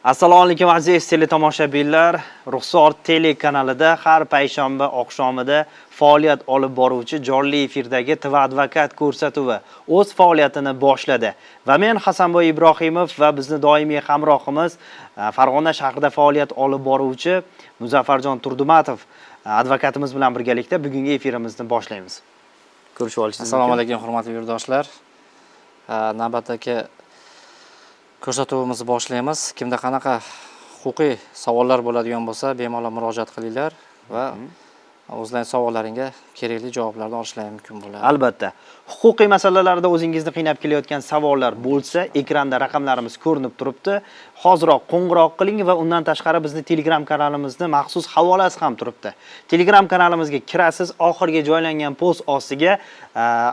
Assalomu alaykum, aziz teletomoshabinlar. Ruxsor telekanalida har payshanba oqshomida faoliyat olib boruvchi jonli efirdagi TV advokat ko'rsatuvi o'z faoliyatini boshladi. Va men, Hasanboy Ibrohimov, va bizni doimiy hamrohimiz, Farg'ona shahrida faoliyat olib boruvchi Muzaffarjon Turdumatov advokatimiz bilan birgalikda bugungi efirimizni boshlaymiz. Ko'rishib olishingiz Assalomu mumkin. alaykum, hurmatli yurtdoshlar. Navbatdagi ko'rsatuvimizni boshlaymiz. Kimda qanaqa huquqiy savollar bo'ladigan bo'lsa, bemalol murojaat qilinglar va o'zlaring savollaringga kerakli javoblarni olishlari mumkin bo'ladi. Albatta. Huquqiy masalalarda o'zingizni qiynab kelayotgan savollar bo'lsa, ekranda raqamlarimiz ko'rinib turibdi. Hoziroq qo'ng'iroq qiling va undan tashqari bizni Telegram kanalimizni maxsus havolasi ham turibdi. Telegram kanalimizga kirasiz, oxirgi joylangan post ostiga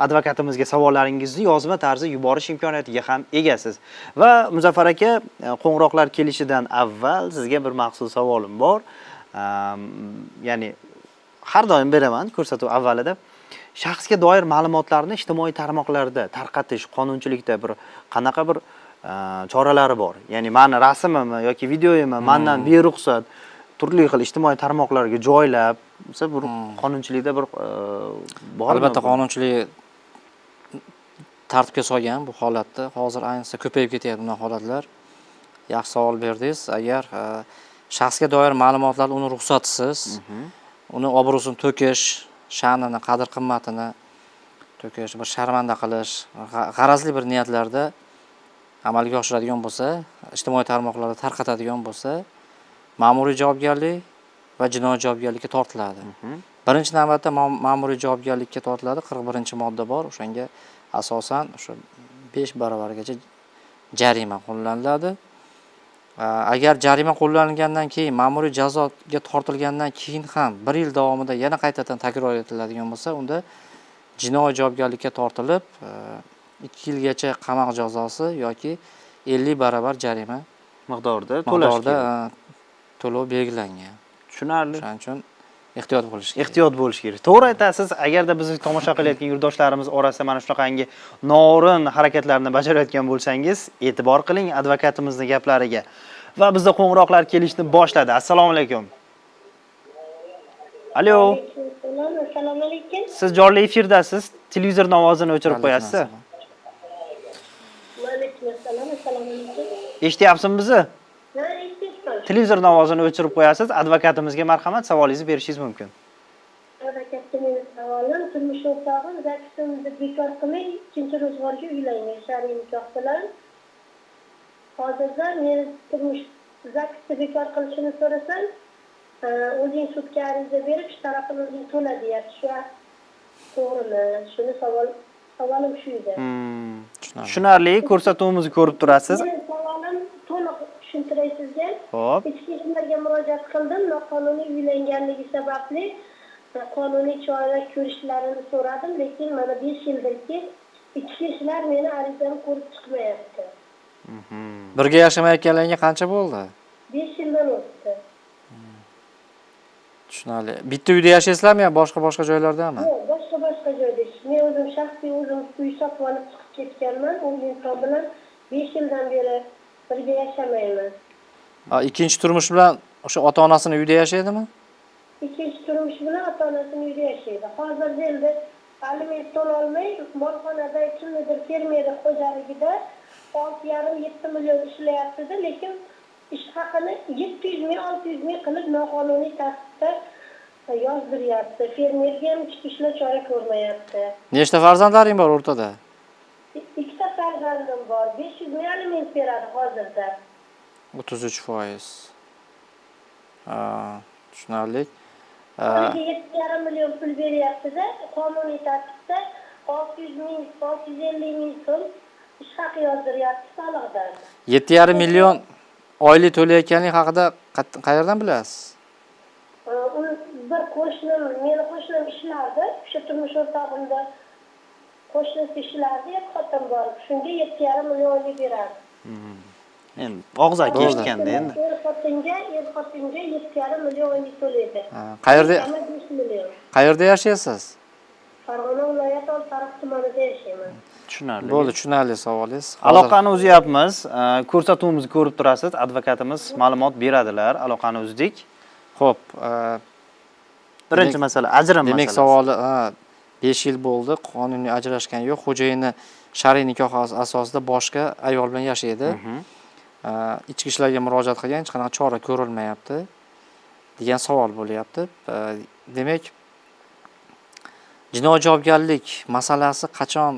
advokatimizga savollaringizni yozma tarzda yuborish imkoniyatiga ham egasiz. Va Muzaffar aka, qo'ng'iroqlar kelishidan avval sizga bir maxsus savolim bor. Ya'ni har doim beraman ko'rsatuv avvalida. Shaxsga doir ma'lumotlarni ijtimoiy tarmoqlarda tarqatish qonunchilikda bir qanaqa bir choralari bor? Ya'ni mani rasmimni yoki videoyimni mandan beruxsat turli xil ijtimoiy tarmoqlarga joylab, mesela, bir qonunchilikda bir bormi? Albatta, bu? qonunchilik tartibga solgan bu holatni. Hozir ayniqsa ko'payib ketyapti bunday holatlar. Yaxshi savol berdingiz. Agar shaxsga doir ma'lumotlar uni ruxsatisiz, uni obro'sini to'kish, sha'nini, qadr qimmatini to'kish, bir sharmanda qilish, g'arazli bir niyatlarda amalga oshiradigan bo'lsa, ijtimoiy tarmoqlarda tarqatadigan bo'lsa, ma'muriy javobgarlik va jinoiy javobgarlikka tortiladi. Birinchi navbatda ma'muriy javobgarlikka tortiladi. 41-modda bor, o'shanga asosan o'sha 5 baravargacha jarima qo'llaniladi. Agar jarima qo'llanilgandan keyin, ma'muriy jazoga tortilgandan keyin ham bir yil davomida yana qaytadan takror etiladigan bo'lsa, unda jinoiy javobgarlikka tortilib, 2 yilgacha qamoq jazosi yoki 50 baravar jarima miqdorida to'lash miqdorida kerak. To'lov belgilangan. Tushunarli. O'shaning uchun ehtiyot bo'lish kerak. Ehtiyot bo'lish kerak, to'g'ri aytasiz. Agarda bizni tomosha qilayotgan yurtdoshlarimiz orasida mana shunaqangi noo'rin harakatlarni bajarayotgan bo'lsangiz, e'tibor qiling advokatimizni gaplariga. Va bizda qo'ng'iroqlar kelishni boshladi. Assalomu alaykum, alo. Alaykum, assalomu alaykum. Siz jonli efirdasiz, televizorni ovozini o'chirib Alaykum qo'yasiz. assalom. Alaykum assalom, assalomu alaykum. Eshityapsizmi bizni? Ha, eshityapman. Televizorni ovozini o'chirib qo'yasiz. Advokatimizga, marhamat, savolingizni berishingiz mumkin. Advokatga meni savolim: turmush o'rtog'im ZAGSimni bekor qilmay, ikkinchi ro'zg'orga uylangan shar'iy nikoh bilan. Hozirda men turmush ZAGSni bekor qilishini so'rasam, o'zing sudga ariza berib, shtrafini o'zing to'la deyapti. Shu to'g'rimi? Shuni savolim shu edi. Tushunarli. Tushunarli, ko'rsatuvimizni ko'rib turasiz. Meni savolim to'liq tushuntiray sizga. Ho'p. Ichki ishlarga murojaat qildim. Noqonuniy uylanganligi sababli qonuniy chora ko'rishlarini so'radim, lekin mana 5 yildirki ichki ishlar meni arizamni ko'rib chiqmayapti. Birga yashamayotganlaringga qancha bo'ldi? 5 yildan o'tdi. Tushunarli. Bitta uyda yashaysizlarmi yo boshqa boshqa joylardami? Yo'q, boshqa boshqa joyda. Men o'zim shaxsiy o'zim uy sotib olib chiqib ketganman. U inson bilan 5 yildan beri birga yashamayman. Ikkinchi turmush bilan o'sha ota onasini uyida yashaydimi? Ikkinchi turmush bilan ota onasini uyida yashaydi. Hozirda endi aliment to'lolmay, molxonada, kimnidir fermer xo'jaligida 6,5, 7 million ishlayaptida, lekin ish haqini 700 ming, 600 ming qilib noqonuniy tartibda yozdiryapti. Fermerga ham ichki ishlar chora ko'rmayapti. Nechta farzandlaring bor o'rtada? Ikkita farzandim bor. 500 ming aliment beradi hozirda. 33%. Tushunarli. Oyiga 7,5 million pul beryaptida, qonuniy tartibda 600 ming, 650 ming so'm ish haqi yozdiryapti soliqdan. 7,5 million oylik to'layotganlik haqida qayerdan bilasiz? U bir qo'shnim, meni qo'shnim ishlardi, o'sha turmush o'rtog'imda qo'shnisi ishlardi, er xotin bor. Shunga 7,5 million oylik berardi. Endi og'zaki Bo'ldi. eshitganda endi. Er xotinga 7,5 million oylik to'laydi. Ha, qayerda Kami 5 million. qayerda yashaysiz? Farg'ona viloyati, Oltiariq tumanida yashayman. Tushunarli. Bo'ldi, tushunarli savolingiz. Aloqani uzyapmiz. Ko'rsatuvimizni ko'rib turasiz, advokatimiz ma'lumot beradilar. Aloqani uzdik. Xo'p, birinchi masala ajrim demak, masalasi. Savoli 5 yil bo'ldi, qonuniy ajrashgan yo'q, xo'jayini shar'iy nikoh asosida boshqa ayol bilan yashaydi. Ichki ishlarga murojaat qilgan, hech qanaqa chora ko'rilmayapti degan savol bo'lyapti. Demak, jinoiy javobgarlik masalasi qachon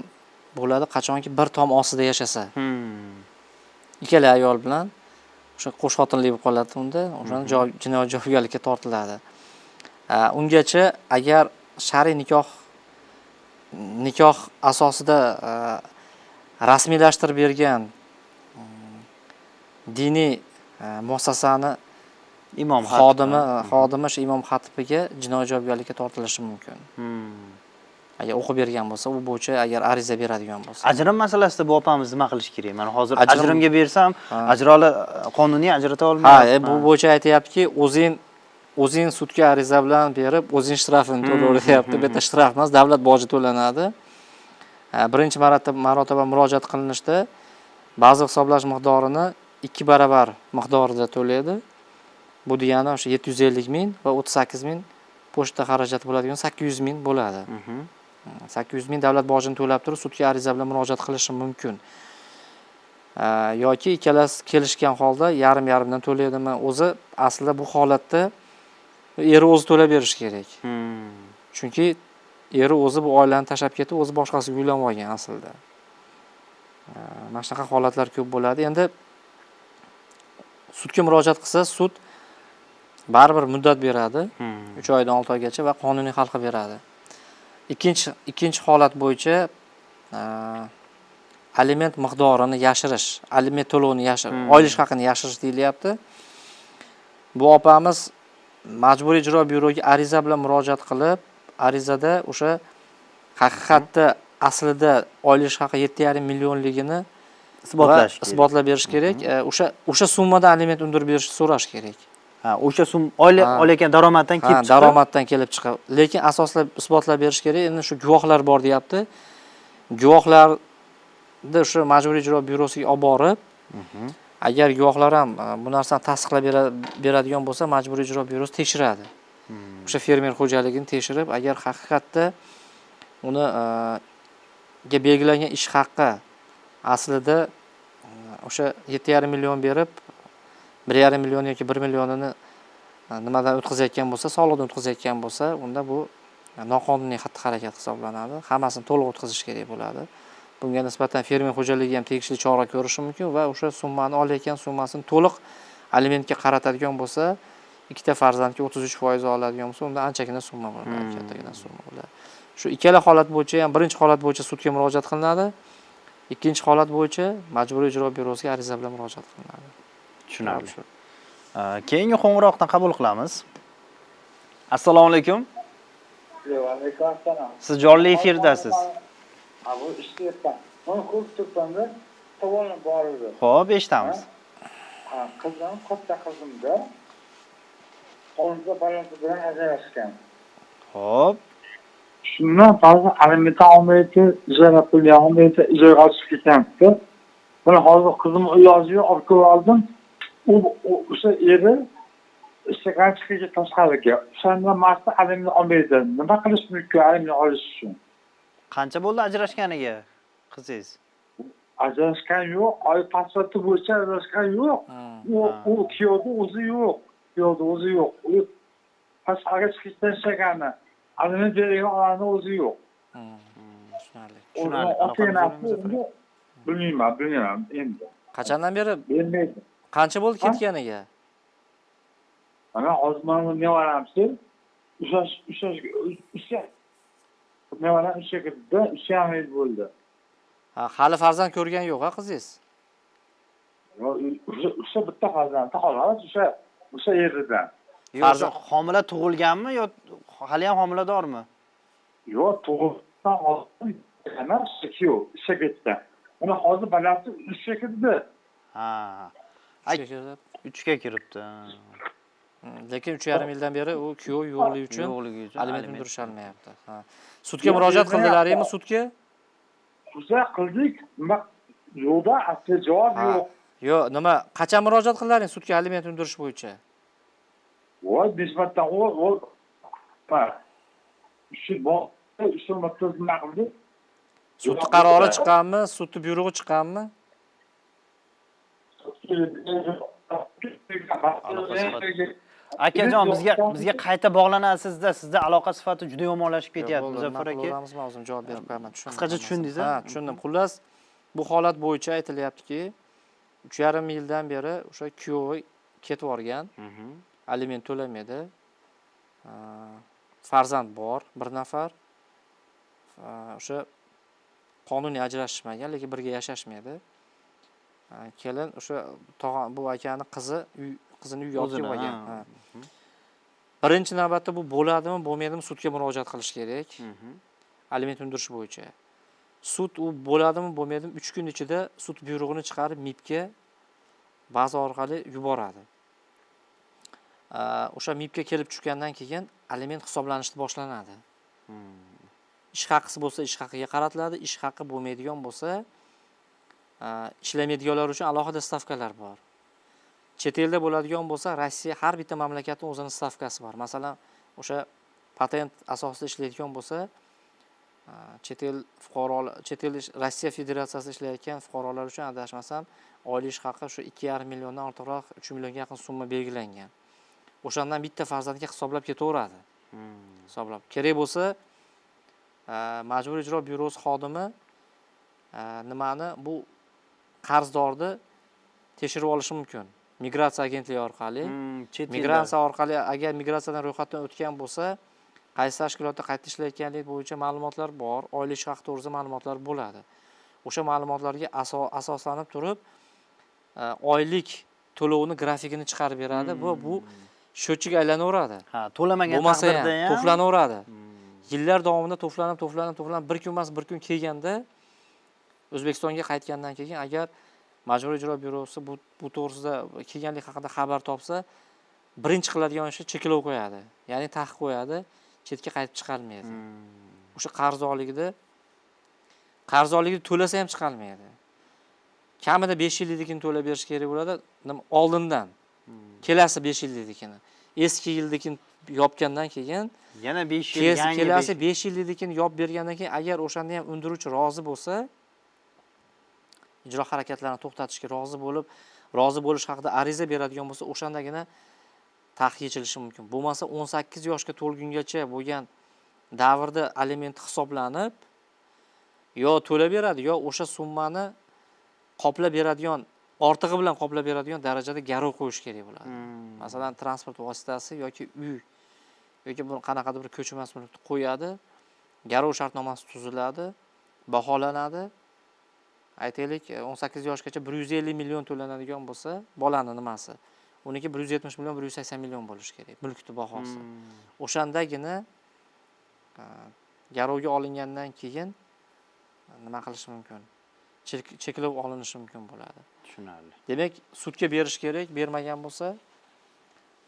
bo'ladi? Qachonki bir tom ostida yashasa. Ikkala ayol bilan o'sha qo'sh xotinlik bo'lib qoladi unda, o'shanda jinoiy javobgarlikka tortiladi. Ungacha agar shar'iy nikoh asosida rasmiylashtirib bergan diniy muassasani imom xodimi o'sha imom xatibiga jinoiy javobgarlikka tortilishi mumkin. Agar o'qib bergan bo'lsa, u bo'yicha agar ariza beradigan bo'lsa. Ajrim masalasida bu opamiz nima qilish kerak? Mana hozir ajrimga bersam, ajrola qonuniy ajrata olmayapman. Ha, bu bo'yicha aytayaptiki, o'zing sudga ariza bilan berib, o'zing shtrafini to'la deyapti. Bu yerda shtraf emas, davlat boji to'lanadi. Birinchi marotaba murojaat qilinishda ba'zi hisoblash miqdorini 2 barobar miqdorida to'laydi. Bu degani o'sha 750 ming va 38 ming pochta xarajati bo'ladigan 800 ming bo'ladi. 800 ming davlat bojini to'lab turib sudga ariza bilan murojaat qilishi mumkin. Yoki ikkalasi kelishgan holda yarim-yarimdan to'laydimi? O'zi aslida bu holatda eri o'zi to'lab berishi kerak. Chunki eri o'zi bu oilani tashlab ketib, o'zi boshqasiga uylanib olgan aslida. Mana shunaqa holatlar ko'p bo'ladi. Endi sudga murojaat qilsa, sud baribir muddat beradi. 3 oydan 6 oygacha va qonuniy hal qilib beradi. Ikkinchi holat bo'yicha aliment miqdorini yashirish, aliment to'lovini yashirish, oylik haqini yashirish deyilyapti. Bu opamiz Majburiy ijro byuroga ariza bilan murojaat qilib, arizada o'sha haqiqatda aslida oylik haqi 7,5 millionligini isbotlash kerak. Isbotlab berish kerak. O'sha summadan aliment undirib berishni so'rash kerak. Ha, o'sha sum olayotgan daromaddan kelib chiqib. Daromaddan kelib chiqib. Lekin asoslab isbotlab berish kerak. Endi shu guvohlar bor deyapti. Guvohlarni o'sha Majburiy ijro byurosiga olib borib, agar guvohlar ham bu narsani tasdiqlab beradigan bo'lsa, Majburiy ijro byurosi tekshiradi. O'sha fermer xo'jaligini tekshirib, agar haqiqatda uni ga belgilangan ish haqqi aslida o'sha 7,5 million berib, 1,5 million yoki 1 millionini nimadan o'tkazayotgan bo'lsa, soliqdan o'tkazayotgan bo'lsa, unda bu noqonuniy xatti-harakat hisoblanadi. Hammasini to'liq o'tkazish kerak bo'ladi. Bunga nisbatan fermer xo'jaligi ham tegishli chora ko'rishi mumkin va o'sha summani olayotgan summasini to'liq alimentga qaratadigan bo'lsa, ikkita farzandga 33% oladigan bo'lsa, unda anchagina summa bo'ladi, kattagina summa bo'ladi. Shu ikkala holat bo'yicha ham, birinchi holat bo'yicha sudga murojaat qilinadi, ikkinchi holat bo'yicha Majburiy ijro byurosiga ariza bilan murojaat qilinadi. Tushunarli. Keyingi qo'ng'iroqni qabul qilamiz. Assalomu alaykum. Va alaykum assalom. Siz jonli efirdasiz. Ha, bu ishlayapman. Men ko'rib turibman-da, savolim bor edi. Xo'p, eshitamiz. Ha, qizim, katta qizimda qo'lida bolasi bilan ajrashgan. Xo'p. Shundan ba'zi alimentdan olmaydi, ijara puli olmaydi, ijaraga tushib ketyapti. Buni hozir qizim iloji yo'q, olib kelib oldim. U o'sha eri ishdan chiqishga tashqariga. O'shanda marta aliment olmaydi. Nima qilish mumkin aliment olish uchun? Qancha bo'ldi ajrashganiga qizingiz? Ajrashgan yo'q, oy pasporti bo'yicha ajrashgan yo'q. U kuyovda o'zi yo'q. Kuyovda o'zi yo'q. U tashqariga chiqishdan ishlagani. Aliment bergan odamni o'zi yo'q. Tushunarli. Tushunarli. Ota-onasi bilmayman, bilmayman endi. Qachondan beri? Bilmaydi. Qancha bo'ldi ketganiga? Mana hozir mana nevaramsi, nevaram 3 kirdi, 3,5 yil bo'ldi. Ha, hali farzand ko'rgan yo'q, ha qizingiz? Yo'q, o'sha bitta farzandi xolos, o'sha eridan. Yo'q, o'sha homila tug'ilganmi yo hali ham homiladormi? Yo'q, tug'ilgan oldin emas, kuyov ishga ketdi. Mana hozir bolasi 3ga kirdi. Ha. 3ga kirdi. 3ga kiribdi. Lekin 3,5 yildan beri u kuyov yo'qligi uchun Yo'qligi uchun aliment aliment undirisholmayapti. Ha. Sudga murojaat qildilaringmi sudga? Qilsa qildik, nima yo'qda, asli javob yo'q. Yo'q, nima, qachon murojaat qildilaring sudga aliment undirish bo'yicha? Voy, 5 marta u shu shu marta nima qildik? Sud qarori chiqqanmi? Sud buyrug'i chiqqanmi? Akajon, bizga qayta bog'lanasizda, sizda aloqa sifati juda yomonlashib ketyapti, Muzaffar aka. Men o'zim javob berib qo'yaman, tushundim. Qisqacha tushundingiz-a? Ha, tushundim. Xullas, bu holat bo'yicha aytilyaptiki, 3,5 yildan beri o'sha kuyovi ketib yuborgan, aliment to'lamaydi. Farzand bor, bir nafar. O'sha qonuniy ajrashishmagan, lekin birga yashashmaydi. Kelin o'sha tog'a, bu akani qizi qizini uyga olib kelib olgan. Birinchi navbatda bu bo'ladimi, bo'lmaydimi sudga murojaat qilish kerak. Aliment undirish bo'yicha. Sud u bo'ladimi, bo'lmaydimi 3 kun ichida sud buyrug'ini chiqarib MIBga baza orqali yuboradi. O'sha MIBga kelib tushgandan keyin aliment hisoblanishni boshlanadi. Ish haqisi bo'lsa ish haqiga qaratiladi, ish haqi bo'lmaydigan bo'lsa ishlamaydiganlar uchun alohida stavkalar bor. Chet elda bo'ladigan bo'lsa, Rossiya har bitta mamlakatning o'zining stavkasi bor. Masalan, o'sha patent asosida ishlaydigan bo'lsa, chet el fuqarolar, chet el Rossiya Federatsiyasida ishlayotgan fuqarolar uchun adashmasam, oylik ish haqi shu 2,5 milliondan ortiqroq 3 millionga yaqin summa belgilangan. O'shandan bitta farzandga hisoblab ketaveradi. Hisoblab. Kerak bo'lsa, Majburiy ijro byurosi xodimi nimani bu qarzdorni tekshirib olishi mumkin. Migratsiya agentligi orqali. Migratsiya orqali agar migratsiyadan ro'yxatdan o'tgan bo'lsa, qaysi tashkilotda qayta ishlayotganligi bo'yicha ma'lumotlar bor, oylik ish haqi to'g'risida ma'lumotlar bo'ladi. O'sha ma'lumotlarga asoslanib turib, oylik to'lovini grafikini chiqarib beradi. Bu счетчик aylanaveradi. Ha, to'lamagan taqdirda ham to'planaveradi. Yillar davomida to'planib, to'planib, to'planib bir kun emas, bir kun kelganda O'zbekistonga qaytgandan keyin agar Majburiy ijro byurosi bu to'g'risida kelganlik haqida xabar topsa, birinchi qiladigan ishi cheklov qo'yadi. Ya'ni taqiq qo'yadi, chetga qaytib chiqarmaydi. O'sha qarzdorligini to'lasa ham chiqarmaydi. Kamida 5 yillikini to'lab berish kerak bo'ladi, oldindan. Kelasi 5 yillikini, eski yillikini yopgandan keyin yana 5 yil yangi kelasi 5 yillikini yopib bergandan keyin agar o'shanda ham undiruvchi rozi bo'lsa, ijro harakatlarini to'xtatishga rozi bo'lib, rozi bo'lish haqida ariza beradigan bo'lsa, o'shandagina taqiq yechilishi mumkin. Bo'lmasa 18 yoshga to'lgungacha bo'lgan davrda aliment hisoblanib, yo to'lab beradi, yo o'sha summani qoplab beradigan, ortig'i bilan qoplab beradigan darajada garov qo'yish kerak bo'ladi. Masalan, transport vositasi yoki uy yoki bir qanaqadir bir ko'chmas mulkni qo'yadi, garov shartnomasi tuziladi, baholanadi. Aytaylik, 18 yoshgacha 150 million to'lanadigan bo'lsa, bolani nimasi? Uniki 170 million, 180 million bo'lishi kerak, mulkni bahosi. O'shandagina garovga olingandan keyin nima qilish mumkin? Cheklov olinishi mumkin bo'ladi. Tushunarli. Demak, sudga berish kerak, bermagan bo'lsa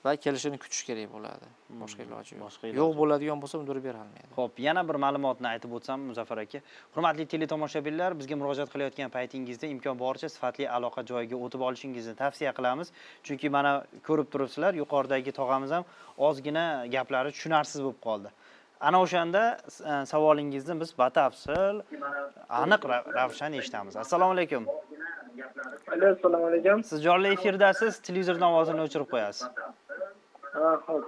va kelishini kutish kerak bo'ladi. Boshqa iloji yo'q. Yo'q bo'ladigan bo'lsa undirib bera olmaydi. Xo'p, yana bir ma'lumotni aytib o'tsam, Muzaffar aka. Hurmatli teletomoshabinlar, bizga murojaat qilayotgan paytingizda imkon boricha sifatli aloqa joyiga o'tib olishingizni tavsiya qilamiz. Chunki mana ko'rib turibsizlar, yuqoridagi tog'amiz ham ozgina gaplari tushunarsiz bo'lib qoldi. Ana o'shanda savolingizni biz batafsil, aniq ravshan eshitamiz. Assalomu alaykum. Assalomu alaykum. Siz jonli efirdasiz, televizor ovozini o'chirib qo'yasiz. Ha, xo'p.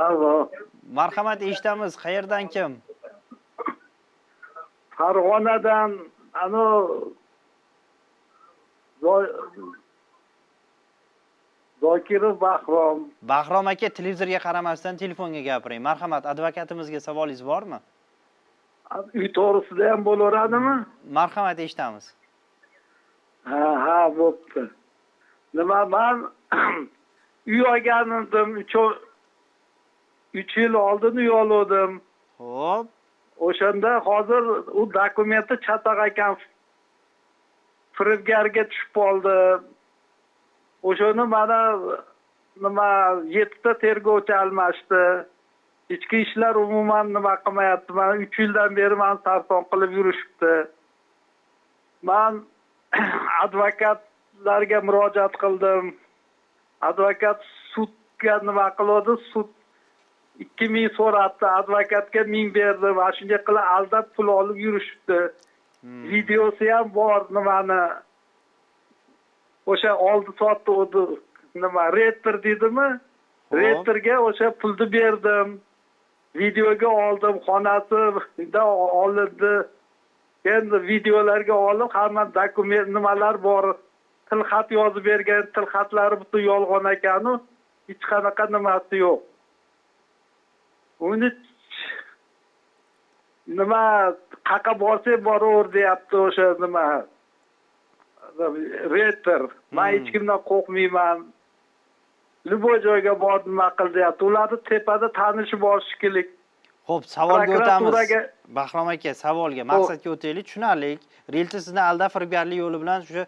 Alo. Marhamat, eshitamiz. Qayerdan kim? Farg'onadan ano Zokirov Bahrom. Bahrom aka, televizorga qaramasdan telefonga gapiring. Marhamat, advokatimizga savolingiz bormi? Uy to'g'risida ham bo'laveradimi? Marhamat, eshitamiz. Ha, ha, bo'pti. Nima, men uy olgan edim, 3 yil oldin uy oldim. Xo'p. O'shanda hozir u dokumenti chataq ekan, firibgarga tushib qoldi. O'shani mana nima 7 ta tergovchi almashdi. Ichki ishlar umuman nima qilmayapti. Mana 3 yildan beri meni sarson qilib yurishibdi. Man advokatlarga murojaat qildim. Advokat sudga nima qildi? Sud 2000 so'rabdi, advokatga 1000 berdi. Va shunday qilib aldab pul olib yurishibdi. Videosi ham bor nimani. O'sha oldi sotdi nima rektor deydimi? Rektorga o'sha pulni berdim. Videoga oldim, xonasida olindi. Endi videolarga olib hamma dokument nimalar bor, tilxat yozib bergan, tilxatlari butun yolg'on ekanu, hech qanaqa nimasi yo'q. Uni nima qaqa borsak boraver deyapti o'sha nima rektor. Men hech kimdan qo'rqmayman. Любой joyga bor nima qil deyapti. Ularni tepada tanishi bor shekilli. Xo'p, savolga o'tamiz. Bahrom aka, savolga, maqsadga o'taylik. Tushunarli. Realtor sizni aldab firibgarlik yo'li bilan o'sha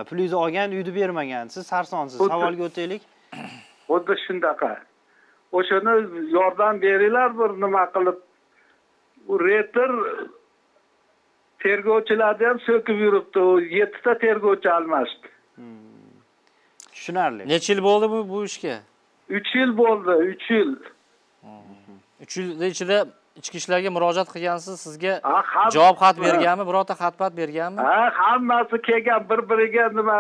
pulingizni olgan, uyni bermagan. Siz sarsonsiz. Savolga o'taylik. Xuddi shundaqa. O'shani yordam beringlar bir nima qilib. U rektor tergovchilarni ham so'kib yuribdi. U 7 ta tergovchi almashdi. Tushunarli. Necha yil bo'ldi bu ishga? 3 yil bo'ldi, 3 yil. 3 yil ichida ichki ishlarga murojaat qilgansiz, sizga javob xat berganmi, birorta xat-pat berganmi? Ha, hammasi kelgan, bir-biriga nima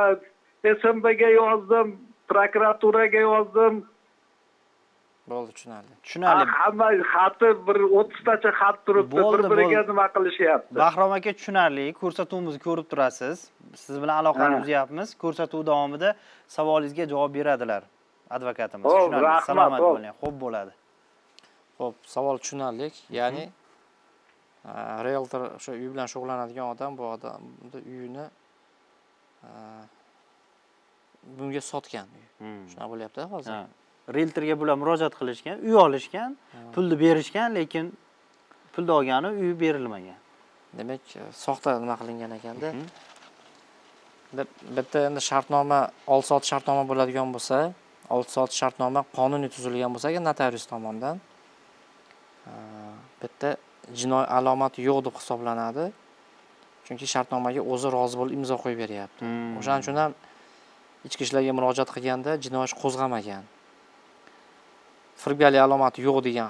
SMBga yozdim, prokuraturaga yozdim. Bo'ldi, tushunarli. Tushunarli. Hamma xati bir 30 tacha xat turibdi, bir-biriga nima qilishyapti. Bahrom aka, tushunarli. Ko'rsatuvimizni ko'rib turasiz. Siz bilan aloqani uzyapmiz. Ko'rsatuv davomida savolingizga javob beradilar advokatimiz. Tushunarli. Salomat bo'ling. Xo'p bo'ladi. Xo'p, savol tushunarli. Ya'ni realtor o'sha uy bilan shug'ullanadigan odam bu odamni uyini bunga sotgan uy. Shunaqa bo'lyapti hozir. Realtorga bular murojaat qilishgan, uy olishgan, pulni berishgan, lekin pulni olgani uy berilmagan. Demak, soxta nima qilingan ekanda. Bitta endi shartnoma, oldi-sotdi shartnoma bo'ladigan bo'lsa, oldi-sotdi shartnoma qonuniy tuzilgan bo'lsa, agar notarius tomonidan bitta jinoiy alomati yo'q deb hisoblanadi. Chunki shartnomaga o'zi rozi bo'lib imzo qo'yib beryapti. O'shaning uchun ham ichki ishlarga murojaat qilganda jinoiy ish qo'zg'amagan. Firibgarlik alomati yo'q degan,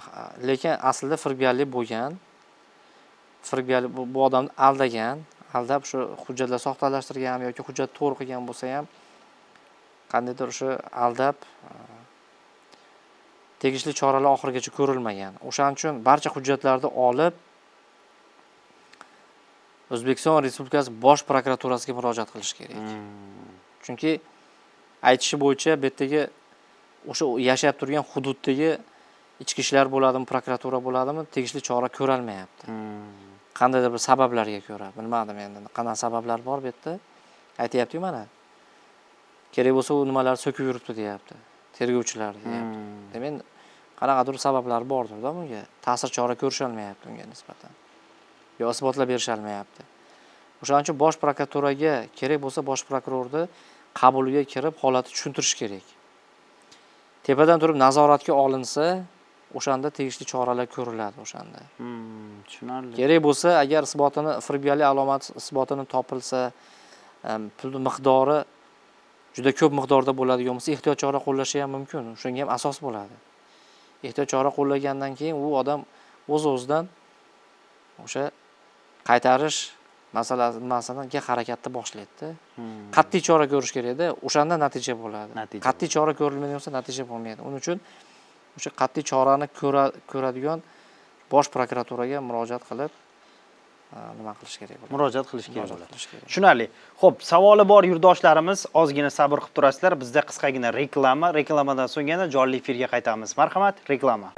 lekin aslida firibgarlik bo'lgan. Firibgarlik bu odamni aldagan, aldab shu hujjatlar soxtalashtirgan yoki hujjat to'g'ri qilgan bo'lsa ham qandaydir o'sha aldab tegishli choralar oxirigacha ko'rilmagan. O'shaning uchun barcha hujjatlarni olib O'zbekiston Respublikasi Bosh prokuraturasiga murojaat qilish kerak. Chunki aytishi bo'yicha bu yerdagi o'sha yashab turgan hududdagi ichki ishlar bo'ladimi, prokuratura bo'ladimi, tegishli chora ko'ralmayapti. Qandaydir bir sabablarga ko'ra, bilmadim endi qanday sabablar bor bu yerda. Aytayapti-ku mana. Kerak bo'lsa u nimalar so'kib yuribdi deyapti. Tergovchilar deyapti. Demak, qanaqadir sabablar bordir-da bunga. Ta'sir chora ko'rishalmayapti unga nisbatan. Yo isbotlab berishalmayapti. O'shaning uchun bosh prokuraturaga kerak bo'lsa bosh prokurorni qabuliga kirib holatni tushuntirish kerak. Tepadan turib nazoratga olinsa, o'shanda tegishli choralar ko'riladi o'shanda. Tushunarli. Kerak bo'lsa, agar isbotini, firibgarlik alomati isbotini topilsa, pul miqdori juda ko'p miqdorda bo'ladigan bo'lsa, ehtiyot chora qo'llashi ham mumkin. Shunga ham asos bo'ladi. Ehtiyot chora qo'llagandan keyin u odam o'z-o'zidan o'sha qaytarish masalasiga harakatni boshlaydi. Qat'iy chora ko'rish kerakda, o'shanda natija bo'ladi. Qat'iy chora ko'rilmagan bo'lsa natija bo'lmaydi. Uning uchun o'sha qat'iy chorani ko'radigan bosh prokuraturaga murojaat qilib nima qilish kerak bo'ladi? Murojaat qilish kerak bo'ladi. Tushunarli. Xo'p, savoli bor yurtdoshlarimiz, ozgina sabr qilib turasizlar. Bizda qisqagina reklama, reklamadan so'ng yana jonli efirga qaytamiz. Marhamat, reklama.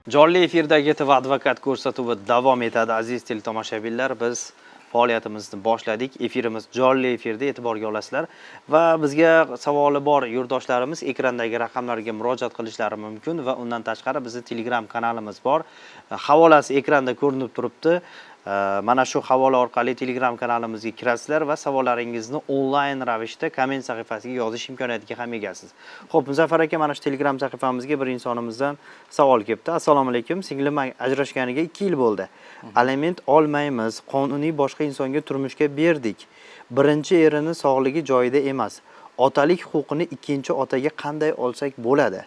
Jonli efirdagi TV advokat ko'rsatuvi davom etadi. Aziz teletomoshabinlar, biz faoliyatimizni boshladik. Efirimiz jonli efirda, e'tiborga olasizlar va bizga savoli bor yurtdoshlarimiz ekrandagi raqamlarga murojaat qilishlari mumkin va undan tashqari bizning Telegram kanalimiz bor. Havolasi ekranda ko'rinib turibdi. Mana shu havola orqali Telegram kanalimizga kirasizlar va savollaringizni onlayn ravishda komment sahifasiga yozish imkoniyatiga ham egasiz. Xo'p, Muzaffar aka, mana shu Telegram sahifamizga bir insonimizdan savol kelibdi. Assalomu alaykum, singlim ajrashganiga 2 yil bo'ldi. Aliment olmaymiz, qonuniy boshqa insonga turmushga berdik. Birinchi erini sog'ligi joyida emas. Otalik huquqini ikkinchi otaga qanday olsak bo'ladi?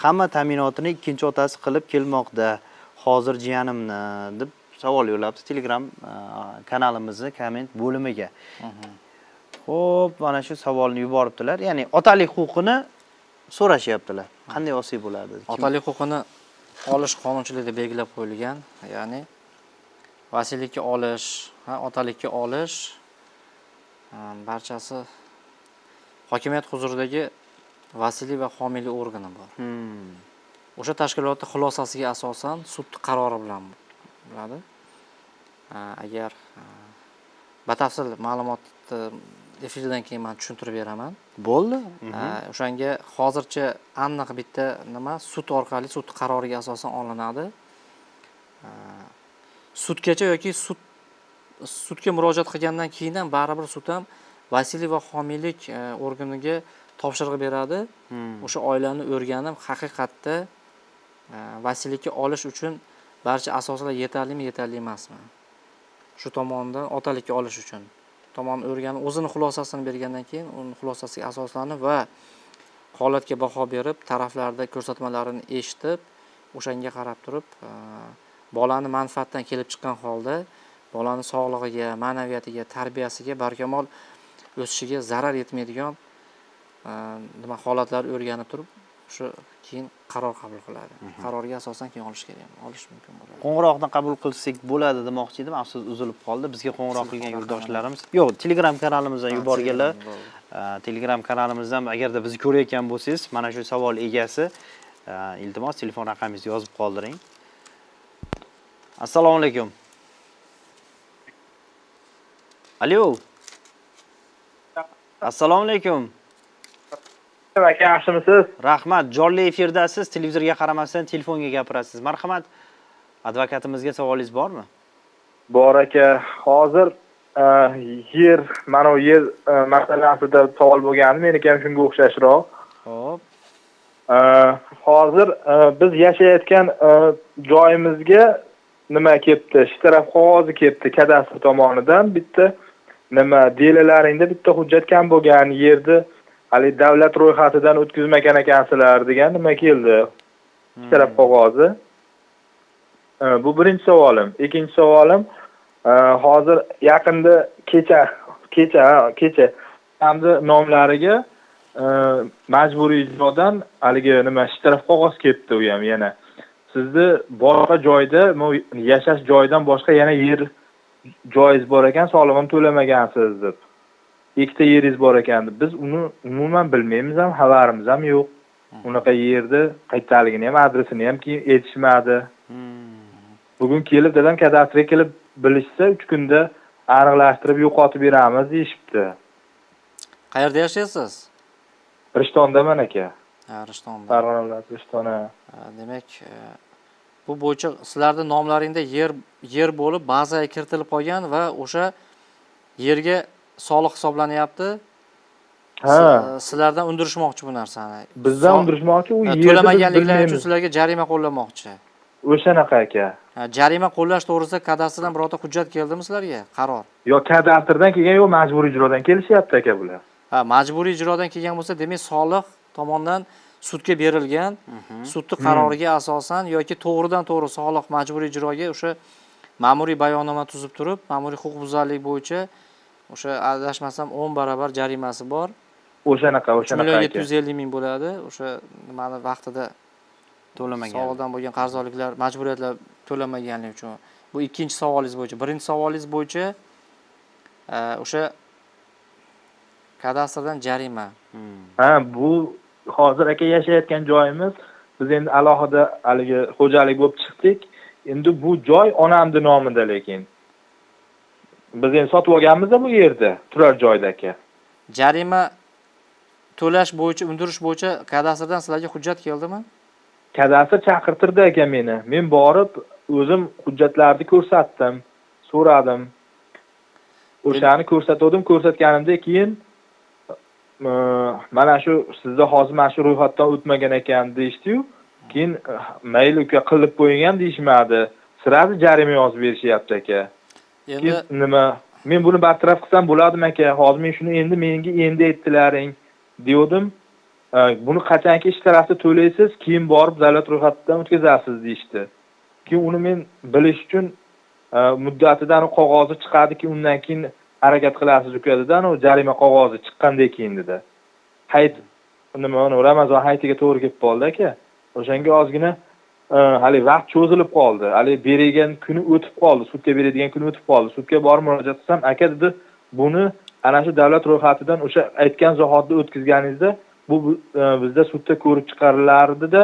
Hamma ta'minotini ikkinchi otasi qilib kelmoqda. Hozir jiyanimni deb savol yo'llabdi Telegram kanalimizni komment bo'limiga. Xo'p, mana shu savolni yuboribdilar. Ya'ni otalik huquqini so'rashyaptilar. Qanday olsak bo'ladi? Otalik huquqini olish qonunchilikda belgilab qo'yilgan. Ya'ni vasiylikka olish, otalikka olish barchasi hokimiyat huzuridagi vasiylik va homiylik organi bor. O'sha tashkilotning xulosasiga asosan sud qarori bilan bo'ladi. Agar batafsil ma'lumotni efirdan keyin men tushuntirib beraman. Bo'ldi. O'shanga hozircha aniq bitta nima sud orqali, sud qaroriga asosan olinadi. Sudgacha yoki sudga murojaat qilgandan keyin ham baribir sud ham vasiylik va homiylik organiga topshiriq beradi. O'sha oilani o'rganib, haqiqatda vasiylikka olish uchun barcha asoslar yetarlimi, yetarli emasmi? Shu tomondan otalikka olish uchun tomon o'rganib, o'zini xulosasini bergandan keyin uning xulosasiga asoslanib va holatga baho berib, taraflarda ko'rsatmalarini eshitib, o'shanga qarab turib, bolani manfaatdan kelib chiqqan holda bolani sog'lig'iga, ma'naviyatiga, tarbiyasiga barkamol o'sishiga zarar yetmaydigan nima holatlar o'rganib turib, o'sha keyin qaror qabul qiladi. Qarorga asosan keyin olish kerak, olish mumkin bo'ladi. Qo'ng'iroqni qabul qilsak bo'ladi demoqchi edim, afsus uzilib qoldi. Bizga qo'ng'iroq qilgan yurtdoshlarimiz, yo'q, Telegram kanalimizdan yuborganlar. Telegram kanalimizdan agarda bizni ko'rayotgan bo'lsangiz, mana shu savol egasi, iltimos telefon raqamingizni yozib qoldiring. Assalomu alaykum. Alo. Assalomu alaykum. Aka, yaxshimisiz? Rahmat. Jonli efirdasiz, televizorga qaramasdan telefonga gapirasiz. Marhamat. Advokatimizga savolingiz bormi? Bor aka. Hozir yer, mana bu yer masalasida savol bo'lgandi, meniki ham shunga o'xshashroq. Xo'p. Hozir biz yashayotgan joyimizga nima kelibdi? Shtraf qog'ozi kelibdi kadastr tomonidan. Bitta nima delalaringda bitta hujjat kam bo'lgan, yerni hali davlat ro'yxatidan o'tkazmagan ekansizlar degan nima keldi? Shtraf qog'ozi. Bu birinchi savolim. Ikkinchi savolim, hozir yaqinda kecha hamda nomlariga majburiy ijrodan haligi nima shtraf qog'oz kelibdi u ham yana. Sizni boshqa joyda, yashash joyidan boshqa yana yer joyingiz bor ekan, solig'ini to'lamagansiz deb. Ikkita yeringiz bor ekan deb. Biz uni umuman bilmaymiz ham, xabarimiz ham yo'q. Unaqa yerni qayerdaligini ham, adresini ham keyin aytishmadi. Bugun kelib dadam kadastrga kelib bilishsa, 3 kunda aniqlashtirib yo'qotib beramiz deyishibdi. Qayerda yashaysiz? Rishtondaman aka. Ha, Rishtonda. Farg'ona viloyati Rishton. Demak, bu bo'yicha sizlarning nomlaringda yer bo'lib, bazaga kiritilib qolgan va o'sha yerga soliq hisoblanyapti. Ha. Sizlardan undirishmoqchi bu narsani. Bizdan undirishmoqchi, u yerni to'lamaganliklari uchun sizlarga jarima qo'llamoqchi. O'shanaqa aka. Jarima qo'llash to'g'risida kadastrdan birorta hujjat keldimi sizlarga? Qaror. Yo'q, kadastrdan kelgan yo'q, majburiy ijrodan kelishyapti aka bular. Ha, majburiy ijrodan kelgan bo'lsa, demak soliq tomondan sudga berilgan, sudning qaroriga asosan yoki to'g'ridan to'g'ri soliq majburiy ijroga o'sha ma'muriy bayonnoma tuzib turib, ma'muriy huquqbuzarlik bo'yicha o'sha adashmasam 10 barobar jarimasi bor. O'shanaqa aka. 3 750 000 bo'ladi. O'sha nimani vaqtida to'lamagan. Soliqdan bo'lgan qarzdorliklar, majburiyatlar to'lamaganligi uchun. Bu ikkinchi savolingiz bo'yicha. Birinchi savolingiz bo'yicha o'sha kadastrdan jarima. Ha, bu hozir aka yashayotgan joyimiz, biz endi alohida haligi xo'jalik bo'lib chiqdik. Endi bu joy onamning nomida lekin. Biz endi sotib olganmiz bu yerda, turar joyda aka. Jarima to'lash bo'yicha, undirish bo'yicha kadastrdan sizlarga hujjat keldimi? Kadastr chaqirtirdi aka meni. Men borib o'zim hujjatlarni ko'rsatdim. so'radim. O'shani ko'rsatdim, ko'rsatganimda keyin mana shu sizda hozir mana shu ro'yxatdan o'tmagan ekan deyishdi-yu. Keyin mayli uka qilib qo'ying ham deyishmadi. Sirasi jarima yozib berishyapti aka. Endi nima, men buni bartaraf qilsam bo'ladimi aka? Hozir men shuni endi menga endi aytdilaring degandim. Buni qachonki ish tarafda to'laysiz, keyin borib davlat ro'yxatidan o'tkazasiz deyishdi. Keyin uni men bilish uchun muddatidan qog'ozi chiqadi, keyin undan keyin harakat qilasiz uka dedi, u jarima qog'ozi chiqqandan keyin dedi. Hayit nima, uni Ramazon hayitiga to'g'ri kelib qoldi aka. O'shanga ozgina hali vaqt cho'zilib qoldi. Hali bergan kuni o'tib qoldi, sudga beradigan kuni o'tib qoldi. Sudga borib murojaat qilsam, aka dedi, buni ana shu davlat ro'yxatidan o'sha aytgan zahotda o'tkazganingizda bu bizda sudda ko'rib chiqarilardi-da,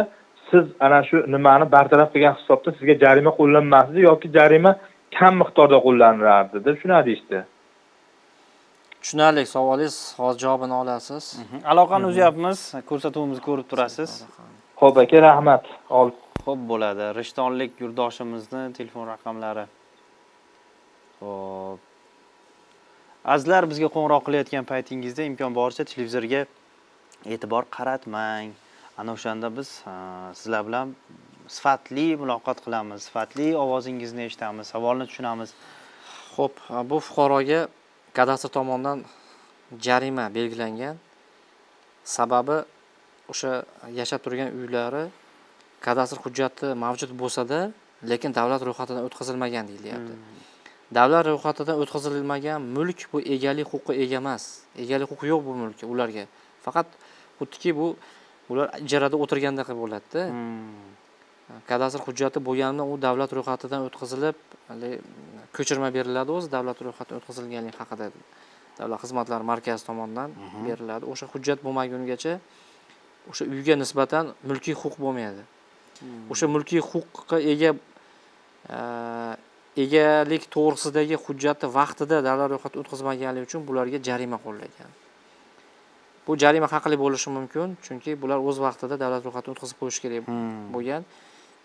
siz ana shu nimani bartaraf qilgan hisobda sizga jarima qo'llanmasdi yoki jarima kam miqdorda qo'llanilardi deb shuna deyishdi. Tushunarli savolingiz, hozir javobini olasiz. Aloqani uzyapmiz, ko'rsatuvimizni ko'rib turasiz. Xo'p aka, rahmat. Xo'p bo'ladi. Rishtonlik yurtdoshimizni telefon raqamlari. Xo'p. Azizlar, bizga qo'ng'iroq qilayotgan paytingizda imkon boricha televizorga e'tibor qaratmang. Ana o'shanda biz sizlar bilan sifatli muloqot qilamiz, sifatli ovozingizni eshitamiz, savolni tushunamiz. Xo'p, bu fuqaroga kadastr tomonidan jarima belgilangan. Sababi o'sha yashab turgan uylari kadastr hujjati mavjud bo'lsa-da, lekin davlat ro'yxatidan o'tkazilmagan deyilyapti. Davlat ro'yxatidan o'tkazilmagan mulk bu egalik huquqiga ega emas. Egalik huquqi yo'q bu mulkka ularga. Faqat xuddiki bu ular ijarada o'tirgandaqa bo'ladi-da. Kadastr hujjati bo'lganidan u davlat ro'yxatidan o'tkazilib, ko'chirma beriladi o'zi davlat ro'yxatidan o'tkazilganligi haqida davlat xizmatlari markazi tomonidan beriladi. O'sha hujjat bo'lmagungacha o'sha uyga nisbatan mulkiy huquq bo'lmaydi. O'sha mulkiy huquqqa ega egalik to'g'risidagi hujjatni vaqtida davlat ro'yxatidan o'tkazmaganligi uchun bularga jarima qo'llangan. Bu jarima haqli bo'lishi mumkin, chunki bular o'z vaqtida davlat ro'yxatidan o'tkazib qo'yish kerak bo'lgan.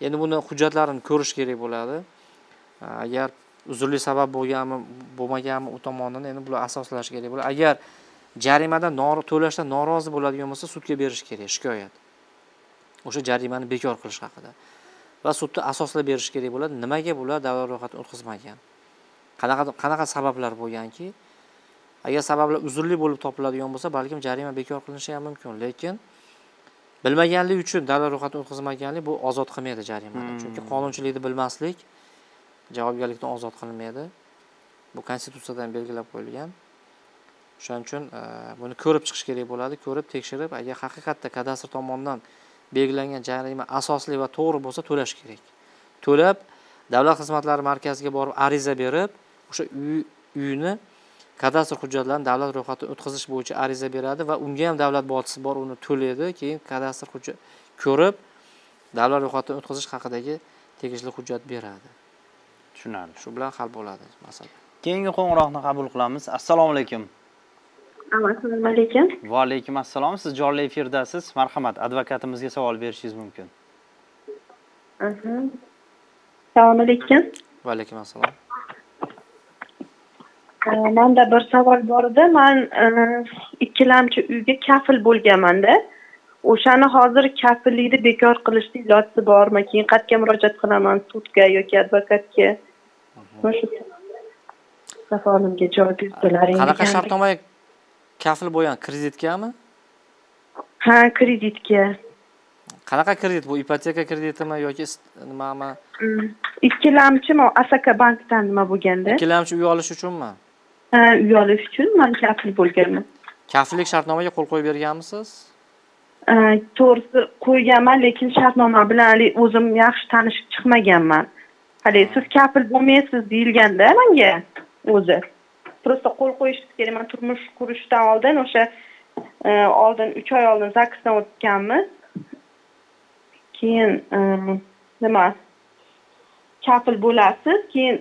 Endi buni hujjatlarini ko'rish kerak bo'ladi. Agar uzrli sabab bo'lganmi, bo'lmaganmi u tomonidan endi bular asoslash kerak bo'ladi. Agar jarimadan to'lashdan norozi bo'ladigan bo'lsa, sudga berish kerak shikoyat. O'sha jarimani bekor qilish haqida. Va sudda asoslab berish kerak bo'ladi. Nimaga bular davlat ro'yxatidan o'tkazmagan? Qanaqa sabablar bo'lganki, agar sabablar uzrli bo'lib topiladigan bo'lsa, balkim jarima bekor qilinishi ham mumkin, lekin bilmaganlik uchun davlat ro'yxatidan o'tkazmaganlik bu ozod qilmaydi jarimadan. Chunki qonunchilikni bilmaslik javobgarlikdan ozod qilinmaydi. Bu konstitutsiyadan belgilab qo'yilgan. Shuning uchun buni ko'rib chiqish kerak bo'ladi, ko'rib tekshirib, agar haqiqatda kadastr tomonidan belgilangan jarima asosli va to'g'ri bo'lsa to'lash kerak. To'lab davlat xizmatlari markaziga borib ariza berib, o'sha uyni kadastr hujjatlarini davlat ro'yxatidan o'tkazish bo'yicha ariza beradi va unga ham davlat bojisi bor, uni to'laydi. Keyin kadastr hujjat ko'rib davlat ro'yxatidan o'tkazish haqidagi tegishli hujjat beradi. Tushunarli. Shu bilan hal bo'ladi masala. Keyingi qo'ng'iroqni qabul qilamiz. Assalomu alaykum. Assalomu alaykum. Va alaykum assalom. Siz jonli efirdasiz. Marhamat, advokatimizga savol berishingiz mumkin. Assalomu alaykum. Va alaykum assalom. Menda bir savol bor edi. Men ikkilamchi uyga kafil bo'lganman-da. O'shani hozir kafillikni bekor qilishni iloji bormi? Keyin qayerga murojaat qilaman? Sudga yoki advokatga? Shu savolimga javob berdilaring. Qanaqa shartnomaga kafil bo'lgan? Kreditgami? Ha, kreditga. Qanaqa kredit bu? Ipoteka kreditimi yoki nimami? Ikkilamchi Asaka bankdan nima bo'lganda? Ikkilamchi uy olish uchunmi? Ha, uy olish uchun men kafil bo'lganman. Kafillik shartnomaga qo'l qo'yib berganmisiz? To'g'risi qo'yganman, lekin shartnoma bilan hali o'zim yaxshi tanishib chiqmaganman. Hali siz kafil bo'lmaysiz deyilganda menga o'zi. Prosta qo'l qo'yishingiz kerak. Men turmush qurishdan oldin o'sha oldin 3 oy oldin ZAGSdan o'tganmiz. Keyin nima kafil bo'lasiz, keyin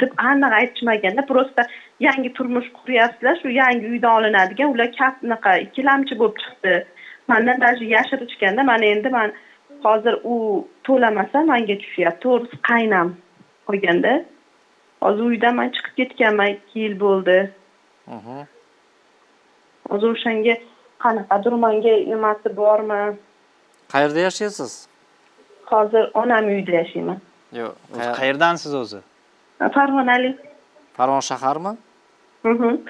deb aniq aytishmaganda, prosta yangi turmush quryapsizlar, shu yangi uydan olinadigan ular kafnaqa ikkilamchi bo'lib chiqdi. Mendan даже yashirishganda, mana endi men hozir u to'lamasa menga tushyapti. To'g'risi qaynam qolganda. Hozir uydan man chiqib ketganman, 2 yil bo'ldi. Hozir o'shanga qanaqadir manga nimasi bormi? Qayerda yashaysiz? Hozir onam uyida yashayman. Yo'q, qayerdansiz o'zi? Farg'onalik. Farg'ona shaharmi?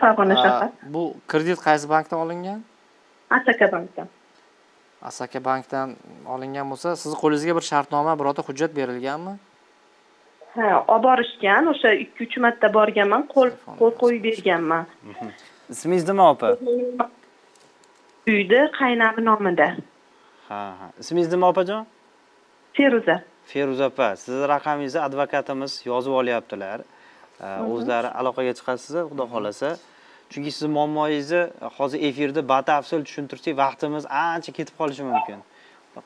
Farg'ona shahar. Bu kredit qaysi bankdan olingan? Asaka bankdan. Asaka bankdan olingan bo'lsa, sizni qo'lingizga bir shartnoma, birorta hujjat berilganmi? Ha, olib borishgan, o'sha 2-3 marta borganman, qo'l qo'yib berganman. Ismingiz nima opa? Uyda qaynami nomida. Ha, ha. Ismingiz nima opajon? Feruza. Feruza opa, sizni raqamingizni advokatimiz yozib olyaptilar. O'zlari aloqaga chiqasiz, xudo xolasa. Chunki siz muammoingizni hozir efirda batafsil tushuntirsak, vaqtimiz ancha ketib qolishi mumkin.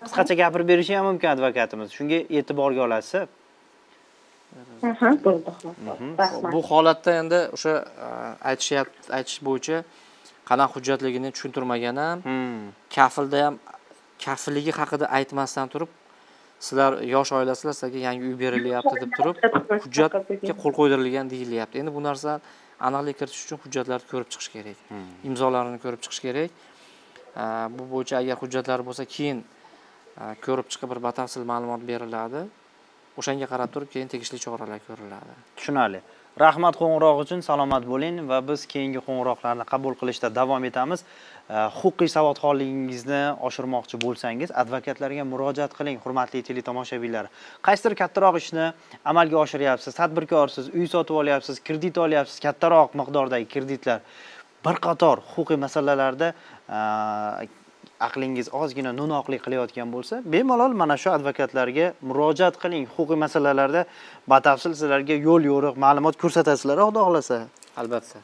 Qisqacha gapirib berishi ham mumkin advokatimiz. Shunga e'tiborga olasiz. Bo'ldi. Bu holatda endi o'sha aytish bo'yicha qanaqa hujjatligini tushuntirmagan ham, kafilda ham kafilligi haqida aytmasdan turib, sizlar yosh oilasizlar, sizlarga yangi uy berilyapti deb turib, hujjatga qo'l qo'ydirilgan deyilyapti. Endi bu narsa aniqlik kiritish uchun hujjatlarni ko'rib chiqish kerak. Imzolarini ko'rib chiqish kerak. Bu bo'yicha agar hujjatlar bo'lsa, keyin ko'rib chiqib bir batafsil ma'lumot beriladi. O'shanga qarab turib keyin tegishli choralar ko'riladi. Tushunarli. Rahmat qo'ng'iroq uchun, salomat bo'ling va biz keyingi qo'ng'iroqlarni qabul qilishda davom etamiz. Huquqiy savodxonligingizni oshirmoqchi bo'lsangiz, advokatlarga murojaat qiling, hurmatli teletomoshabinlar. Qaysidir kattaroq ishni amalga oshiryapsiz, tadbirkorsiz, uy sotib olyapsiz, kredit olyapsiz, kattaroq miqdordagi kreditlar. Bir qator huquqiy masalalarda aqlingiz ozgina no'noqlik qilayotgan bo'lsa, bemalol mana shu advokatlarga murojaat qiling. Huquqiy masalalarda batafsil sizlarga yo'l yo'riq ma'lumot ko'rsatasizlar, xudo xolasa. Albatta.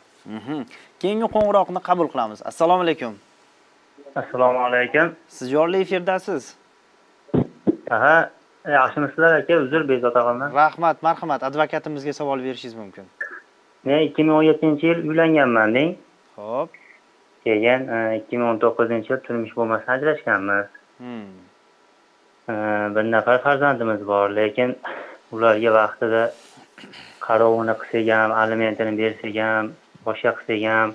Keyingi qo'ng'iroqni qabul qilamiz. Assalomu alaykum. Assalomu alaykum. Siz jonli efirdasiz. Aha, yaxshimisizlar aka, uzr bezovta qildim. Rahmat, marhamat, advokatimizga savol berishingiz mumkin. Men 2017-yil uylanganman, deng. Xo'p. Keyin 2019-yil turmush bo'lmasdan ajrashganmiz. Bir nafar farzandimiz bor, lekin ularga vaqtida qarovini qilsak ham, alimentini bersak ham, boshqa qilsak ham,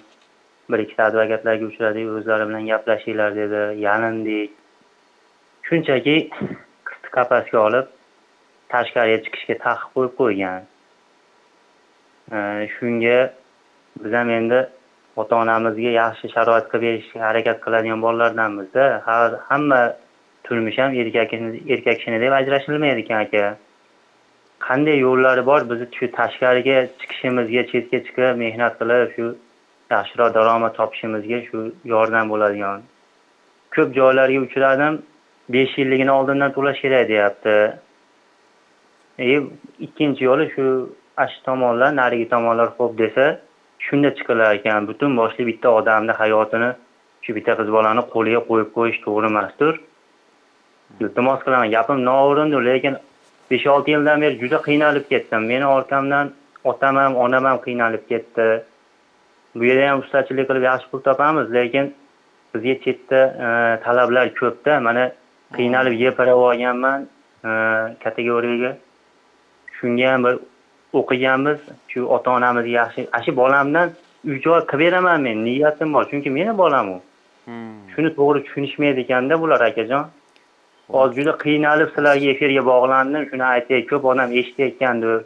bir ikkita advokatlarga uchradik, o'zlari bilan gaplashinglar dedi, yalindik. Shunchaki qisti qafasga olib, tashqariga chiqishga taqiq qo'yib qo'ygan. Shunga biz ham endi ota-onamizga yaxshi sharoit qilib berishga harakat qiladigan bolalardanmiz-da. Hamma turmush ham erkak kishini deb ajrashilmaydi ekan aka. Qanday yo'llari bor bizni shu tashqariga chiqishimizga, chetga chiqib mehnat qilib shu yaxshiroq daromad topishimizga shu yordam bo'ladigan. Ko'p joylarga uchradim, 5 yilligini oldindan to'lash kerak deyapti. Ikkinchi yo'li shu ash tomonlar, narigi tomonlar xo'p desa, shunda chiqilar ekan. Butun boshli bitta odamni hayotini shu bitta qiz bolani qo'liga qo'yib qo'yish to'g'ri emasdir. Iltimos qilaman, gapim noo'rindir, lekin 5-6 yildan beri juda qiynalib ketdim. Meni orqamdan otam ham, onam ham qiynalib ketdi. Bu yerda ham ustachilik qilib yaxshi pul topamiz, lekin bizga chetda talablar ko'pda. Mana qiynalib YPR olganman kategoriyaga. Shunga ham bir o'qiganmiz, shu ota-onamizga yaxshi, shu bolamdan uy joy qilib beraman men, niyatim bor, chunki meni bolam u. Shuni to'g'ri tushunishmaydi ekanda bular akajon. Hozir juda qiynalib sizlarga efirga bog'landim, shuni aytay, ko'p odam eshitayotgandir.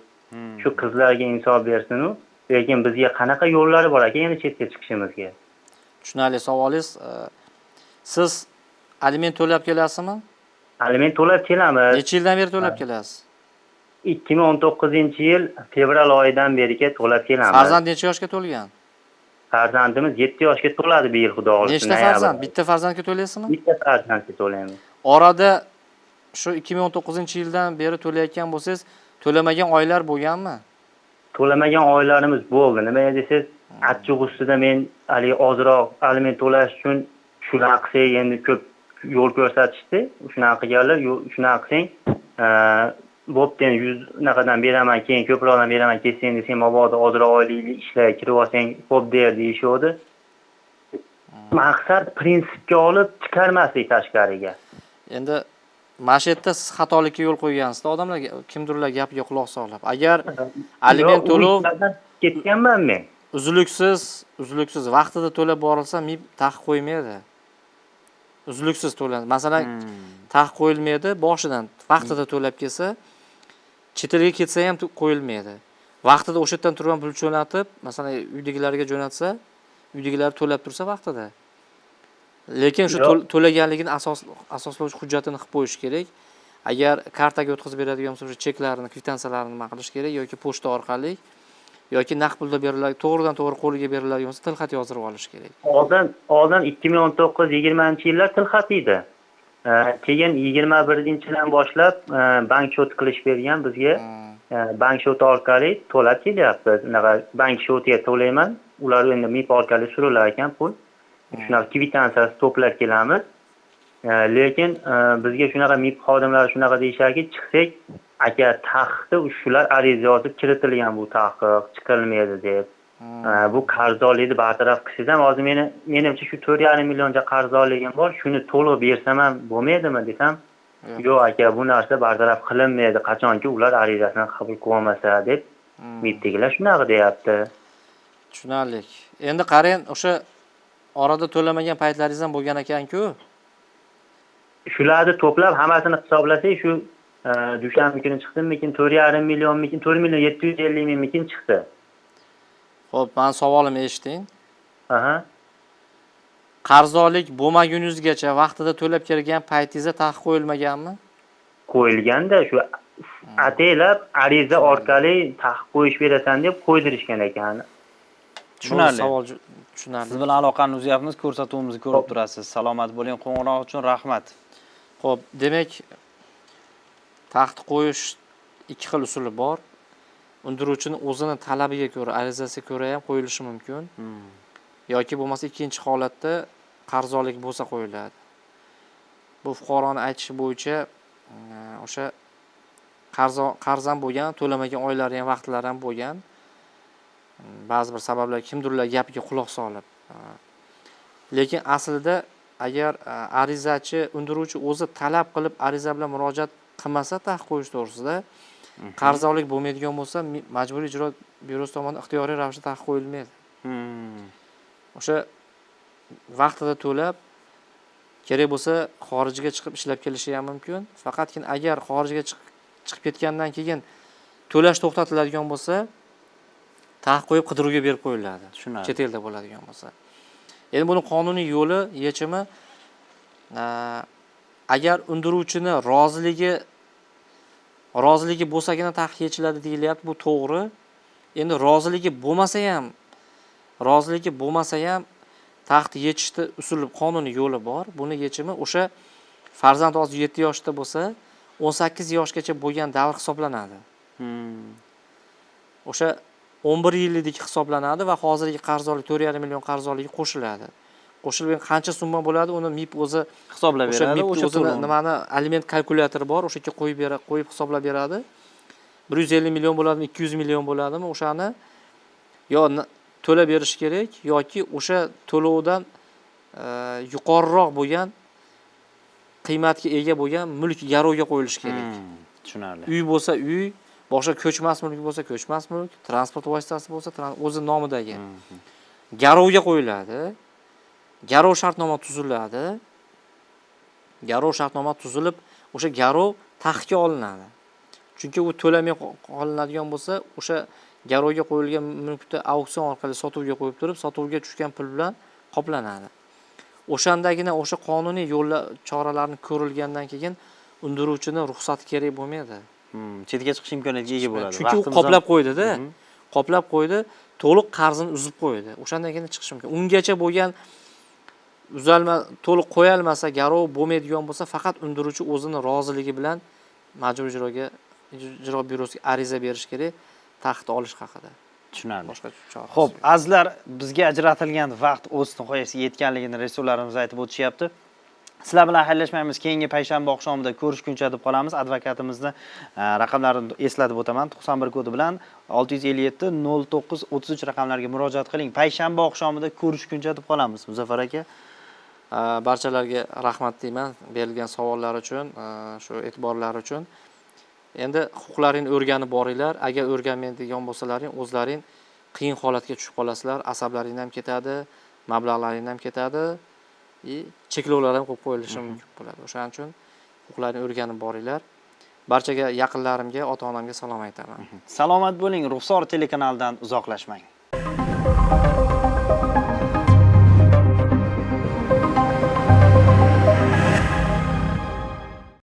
Shu qizlarga insof bersin u, lekin bizga qanaqa yo'llari bor aka endi chetga chiqishimizga? Tushunarli savolingiz. Siz aliment to'lab kelasizmi? Aliment to'lab kelamiz. Necha yildan beri to'lab kelasiz? 2019-yil fevral oyidan beriga to'lab kelamiz. Farzand necha yoshga to'lgan? Farzandimiz 7 yoshga to'ladi bu yil, xudo xohlasa. Nechta farzand? Bitta farzandga to'laysizmi? Bitta farzandga to'laymiz. Orada shu 2019-yildan beri to'layotgan bo'lsangiz, to'lamagan oylar bo'lganmi? To'lamagan oylarimiz bo'ldi. Nima desangiz, achchiq ustida men hali ozroq aliment to'lash uchun shunaqa qilsak, endi ko'p yo'l ko'rsatishdi. Shunaqa qilganlar, shunaqa qilsang, bo'pti, endi 100 naqadan beraman, keyin ko'proqdan beraman, kelsang desang, mabodo ozroq oylik ishlarga kirib olsang, xo'p der deyishuvdi. Maqsad prinsipga olib chiqarmaslik tashqariga. Endi Mana shu yerda siz xatolikka yo'l qo'ygansizda, odamlar kimdirlar gapiga quloq solib. Agar aliment to'lov ketganman men. Uzluksiz vaqtida to'lab borilsa, MIB taqiq qo'ymaydi. Uzluksiz to'lanadi. Masalan, taqiq qo'yilmaydi, boshidan vaqtida to'lab kelsa, chet elga ketsa ham qo'yilmaydi. Vaqtida o'sha yerdan turib pul jo'natib, masalan, uydagilarga jo'natsa, uydagilar to'lab tursa vaqtida. Lekin shu to'laganligini asoslovchi hujjatini qilib qo'yish kerak. Agar kartaga o'tkazib beradigan bo'lsa, o'sha cheklarini, kvitansiyalarni nima qilish kerak yoki pochta orqali yoki naqd pulda beriladi, to'g'ridan to'g'ri qo'liga beriladigan bo'lsa, tilxat yozdirib olish kerak. Oldin 2019-20 yillar tilxat edi. Keyin 21-yildan boshlab bank счёт qilish bergan bizga. Bank счёт i orqali to'lab kelyapmiz. Unaqa bank счёт iga to'layman. Ular endi MIB orqali surilar ekan pul. Shunaqa kvitansiyasi to'plab kelamiz. Lekin bizga shunaqa MIB xodimlari shunaqa deyishadiki, chiqsak, aka, taqiqni shular ariza yozib kiritilgan, bu taqiq chiqilmaydi deb. Bu qarzdorlikni bartaraf qilsangiz ham, hozir meni, menimcha, shu 4,5 millioncha qarzdorligim bor, shuni to'liq bersam ham bo'lmaydimi desam, yo'q aka, bu narsa bartaraf qilinmaydi, qachonki ular arizasini qabul qilolmasa deb MIBdagilar shunaqa deyapti. Tushunarli. Endi qarang, o'sha orada to'lamagan paytlaringiz ham bo'lgan ekan-ku. Shularni to'plab hammasini hisoblasak, shu dushanba kuni chiqdimikin, 4,5 millionmikin, 4 750 000mikin chiqdi. Xo'p, mani savolimni eshiting. Aha. Qarzdorlik bo'lmaguningizgacha vaqtida to'lab kelgan paytingizda taqiq qo'yilmaganmi? Qo'yilganda, shu ataylab ariza orqali taqiq qo'yish berasan deb qo'ydirishgan ekan. Tushunarli. Savol tushunarli. Siz bilan aloqani uzyapmiz, ko'rsatuvimizni ko'rib turasiz. Salomat bo'ling, qo'ng'iroq uchun rahmat. Xo'p, demak, taqiq qo'yish ikki xil usuli bor. Undiruvchini o'zini talabiga ko'ra, arizasiga ko'ra ham qo'yilishi mumkin. Yoki bo'lmasa ikkinchi holatda qarzdorlik bo'lsa qo'yiladi. Bu fuqaroni aytishi bo'yicha o'sha qarz ham bo'lgan, to'lamagan oylari ham, vaqtlari ham bo'lgan. Ba'zi bir sabablar, kimdirlar gapiga quloq solib. Lekin aslida agar arizachi, undiruvchi o'zi talab qilib ariza bilan murojaat qilmasa taqiq qo'yish to'g'risida, qarzdorlik bo'lmaydigan bo'lsa, Majburiy ijro byurosi tomonidan ixtiyoriy ravishda taqiq qo'yilmaydi. O'sha vaqtida to'lab, kerak bo'lsa xorijga chiqib ishlab kelishi ham mumkin. Faqatgina agar xorijga chiqib ketgandan keyin to'lash to'xtatiladigan bo'lsa, taqiq qo'yib qidiruvga berib qo'yiladi. Tushunarli. Chet elda bo'ladigan bo'lsa. Endi buni qonuniy yo'li, yechimi, agar undiruvchini roziligi bo'lsagina taqiq yechiladi deyilyapti, bu to'g'ri. Endi roziligi bo'lmasa ham taqiqni yechishni usuli, qonuniy yo'li bor. Buni yechimi o'sha farzand hozir 7 yoshda bo'lsa, 18 yoshgacha bo'lgan davr hisoblanadi. O'sha 11 yillik hisoblanadi va hozirgi qarzdorlik 4,5 million qarzdorligi qo'shiladi. Qo'shilib qancha summa bo'ladi, uni MIB o'zi hisoblab o'sha beradi, MIB o'sha o'zini to'lovni. Nimani, aliment kalkulyatori bor, o'sha yerga qo'yib beradi, qo'yib hisoblab beradi. 150 million bo'ladimi, 200 million bo'ladimi, o'shani yo to'lab berish kerak yoki o'sha to'lovdan yuqoriroq bo'lgan qiymatga ega bo'lgan mulk garovga qo'yilishi kerak. Tushunarli. Uy bo'lsa uy, boshqa ko'chmas mulk bo'lsa ko'chmas mulk, transport vositasi bo'lsa o'zi nomidagi. Garovga qo'yiladi. Garov shartnoma tuziladi. Garov shartnoma tuzilib, o'sha garov taqiqqa olinadi. Chunki u to'lamay qolinadigan bo'lsa, o'sha garovga qo'yilgan mulkni auksion orqali sotuvga qo'yib turib, sotuvga tushgan pul bilan qoplanadi. O'shandagina o'sha qonuniy yo'llar, choralarni ko'rilgandan keyin undiruvchini ruxsati kerak bo'lmaydi. Chetga chiqish imkoniyatiga ega bo'ladi. Chunki u Vaqtimiz ham- qoplab qo'ydi-da. Qoplab qo'ydi, to'liq qarzini uzib qo'ydi. O'shandan keyin chiqishi mumkin. Ungacha bo'lgan uzalma to'liq qo'yolmasa, garov bo'lmaydigan bo'lsa, faqat undiruvchi o'zini roziligi bilan Majburiy ijro byurosiga ariza berish kerak taqiqni olish haqida. Tushunarli. Boshqa chora. Xo'p, azizlar, bizga ajratilgan vaqt o'z nihoyasiga yetganligini rejissyorlarimiz aytib o'tishyapti. Sizlar bilan xayrlashmaymiz. Keyingi payshanba oqshomida ko'rishguncha deb qolamiz. Advokatimizni raqamlarini eslatib o'taman. 91 kodi bilan 657 09 33 raqamlariga murojaat qiling. Payshanba oqshomida ko'rishguncha deb qolamiz. Muzaffar aka. Barchalarga rahmat deyman berilgan savollar uchun, shu e'tiborlar uchun. Endi huquqlaringni o'rganib boringlar. Agar o'rganmaydigan bo'lsalaring, o'zlaring qiyin holatga tushib qolasizlar, asablaring ham ketadi, mablag'laring ham ketadi, cheklovlar ham qo'yib qo'yilishi mumkin bo'ladi. O'shaning uchun huquqlarni o'rganib boringlar. Barchaga, yaqinlarimga, ota-onamga salom aytaman. Salomat bo'ling, Ruxsor telekanalidan uzoqlashmang.